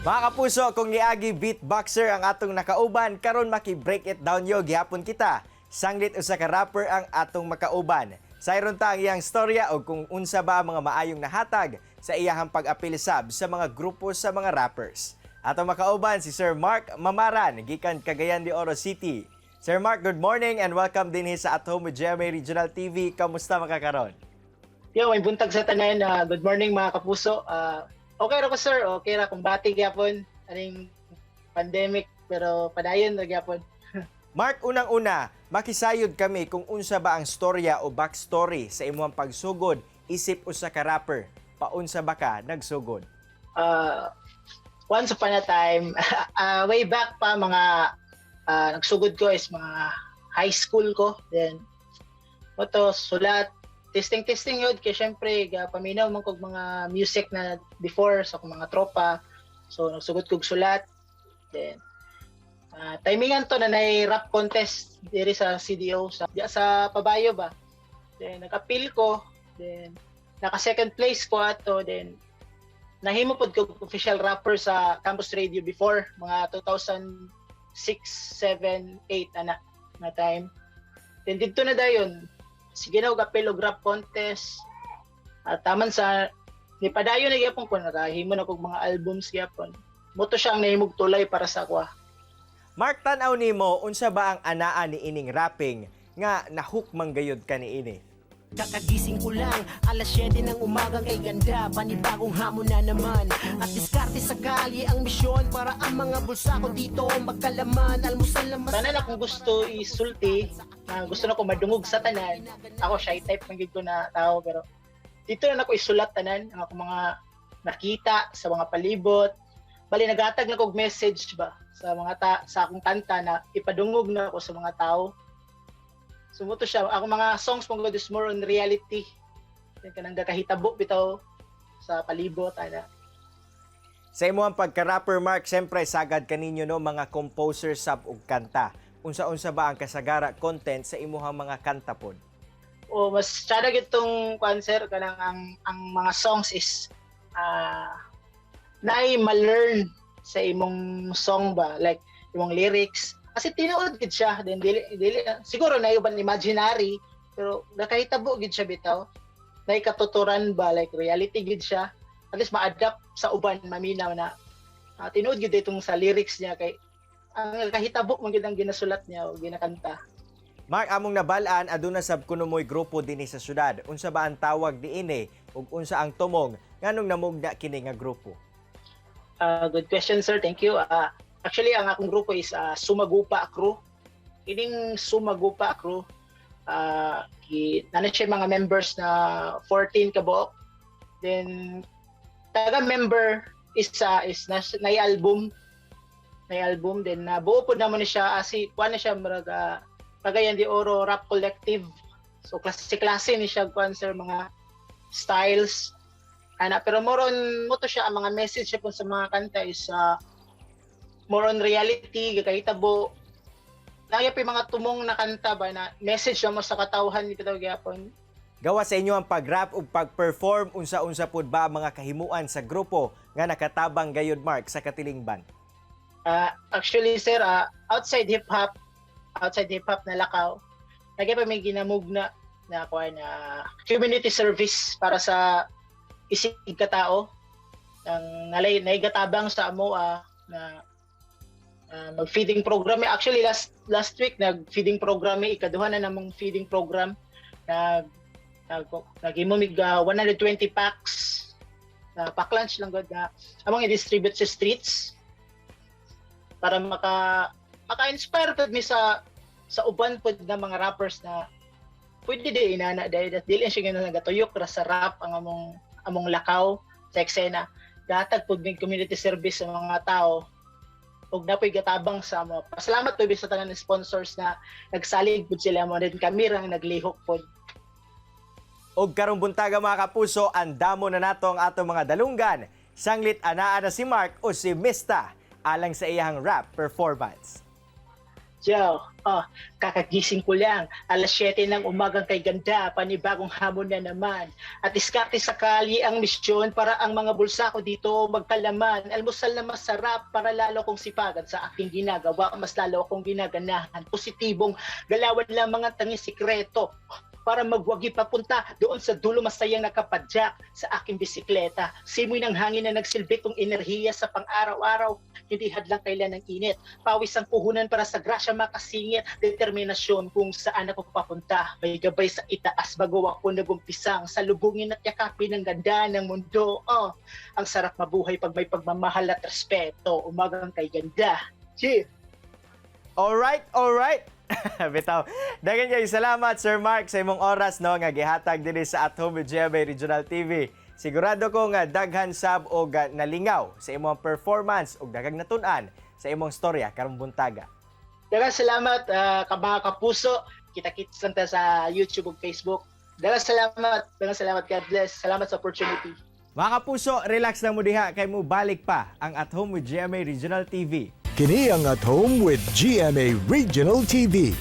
Mga kapuso, kung niagi beatboxer ang atong nakauban, karon maki-break it down yo gihapon kita. Sanglit usa ka rapper ang atong makauban. Sayron ta ang iyang storya o kung unsa ba ang mga maayong nahatag sa iyahang pag-apil sab sa mga grupo sa mga rappers. Atong makauban si Sir Mark Mamaran gikan Cagayan de Oro City. Sir Mark, good morning and welcome dinhi sa At Home with GMA Regional TV. Kamusta man ka karon? Yo, maayong buntag sa tanan. Good morning, mga kapuso. Okay ra ko, sir, okay ra kung bati gyapon aning pandemic, pero padayon ra gyapon. Mark, unang-una, makisayod kami kung unsa ba ang storya o backstory sa imong pagsugod isip usa ka rapper. Paunsa ba ka nagsugod? Once upon a time, way back pa mga nagsugod ko is mga high school ko. Then moto sulat, testing testing yun kay syempre ga paminaw man kog mga music na before sa akong mga tropa. So nagsugod kog sulat. Then timingan to na nay rap contest diri sa CDO sa diya sa Pabayo ba. Then nag-appeal ko, then naka second place ko ato, then nahimo pod ko official rapper sa campus radio before mga 2006, 7, 8 ana na time. Then didto na dayon. Sige na og appeal og rap contest. At taman sa nipadayon na gyapon ko, nakahimo na kog mga albums gyapon. Mao to siya ang nahimog tulay para sa ako. Mark, tan-aw nimo, unsa ba ang anaa ni ining rapping nga nahook man gayud ka niini? Kakagising ko lang, alas 7 ng umaga, kay ganda. Panibagong hamon na naman at diskarte sa kalye ang misyon para ang mga bulsa ko dito magkalaman. Almusal na mas Tanan akong gusto isulti, na gusto na ko madungog sa tanan. Ako, shy type man gid ko na tao, pero dito na nako isulat tanan ang akong mga nakita sa mga palibot. Bali nagatag na kog message ba sa mga ta sa akong kanta na ipadungog na ako sa mga tao. So mao to siya, akong mga songs man gud is more on reality. Yan, kanang gakahitabo bitaw sa palibot ana. Sa imong pagka-rapper, Mark, siyempre sagad kaninyo no mga composer sab og kanta. Unsa-unsa ba ang kasagara content sa imuhang mga kanta pod? O mas tsada gid tong kwan, sir, kanang ang mga songs is naay ma-learn sa imong song ba, like imong lyrics kasi tinuod gid siya. Then dili dili siguro na uban imaginary, pero nakahitabo gid siya bitaw, naay katuturan ba, like reality gid siya. At least ma-adapt sa uban, maminaw na tinuod gid itong sa lyrics niya kay ang kahitabo man gid ang ginasulat niya o ginakanta. Mark, among nabalaan aduna sab kuno mo'y grupo dinhi sa syudad. Unsa ba ang tawag niini ug unsa ang tumong, nganong namugna kini nga grupo? Good question, sir. Thank you. Actually, ang akong grupo is Sumagupa Crew. Ining Sumagupa Crew, nana siya mga members na 14 ka buok. Then, taga member isa is na album. Then nabuo pod namo ni siya asi kuan na siya, murag Cagayan de Oro Rap Collective. So klase-klase ni siya kuan, sir, mga styles ana, pero more on mao to siya, ang mga message siya po sa mga kanta is more on reality gakahitabo. Lagi pa yung mga tumong na kanta ba na message mo sa katawhan ni bitaw gyapon. Gawa sa inyo ang pag-rap ug pag-perform, unsa-unsa pud ba ang mga kahimuan sa grupo nga nakatabang gayud, Mark, sa katilingban? Actually, sir, outside hip hop na lakaw, lagi pa may ginamugna na kuan na community service para sa isig katao ang nalay naigatabang sa amo na mag-feeding program. Actually, last last week nag-feeding program mi, ikaduha na namong feeding program. Nag naghimo mig 120 packs na pack lunch lang gud na among i-distribute sa streets para maka-inspire pud mi sa uban pud na mga rappers na pwede di inana dahil dili siya ganun nagatuyok ra sa rap ang among lakaw sa eksena. Gatag pud mig community service sa mga tao ug napoy gatabang sa amo. Pasalamat pud sa tanan ng sponsors na nagsalig pud sila mo din, kami rang naglihok pud. Og karong buntaga, mga kapuso, andamo na nato ang atong mga dalunggan. Sanglit anaa na si Mark o si Mista alang sa iyang rap performance. Yo, oh, kakagising ko lang. Alas 7 ng umagang kay ganda, panibagong hamon na naman. At diskarte sa kalye ang misyon para ang mga bulsa ko dito magkalaman. Almusal na masarap para lalo kong sipagan sa aking ginagawa, mas lalo akong ginaganahan. Positibong galawan lang mga tanging sikreto para magwagi papunta doon sa dulo, masayang nakapadyak sa aking bisikleta. Simoy ng hangin na nagsilbi kong enerhiya sa pang-araw-araw, hindi hadlang kailan ng init. Pawis ang puhunan para sa grasya makasingit, determinasyon kung saan ako papunta. May gabay sa itaas bago ako nagumpisang salubungin at yakapin ang ganda ng mundo. Oh, ang sarap mabuhay pag may pagmamahal at respeto. Umagang kay ganda. Yeah. Alright. Bitaw. Daghang kay salamat, Sir Mark, sa imong oras, no, nga gihatag dinhi sa At Home with GMA Regional TV. Sigurado ko nga daghan sab og nalingaw sa imong performance ug daghang natun-an sa imong storya karong buntaga. Daghang salamat ka mga kapuso. Kita-kits lang ta sa YouTube ug Facebook. Daghang salamat. Daghang salamat. God bless. Salamat sa opportunity. Mga kapuso, relax lang mo diha kay mo balik pa ang At Home with GMA Regional TV. Kini ang At Home with GMA Regional TV.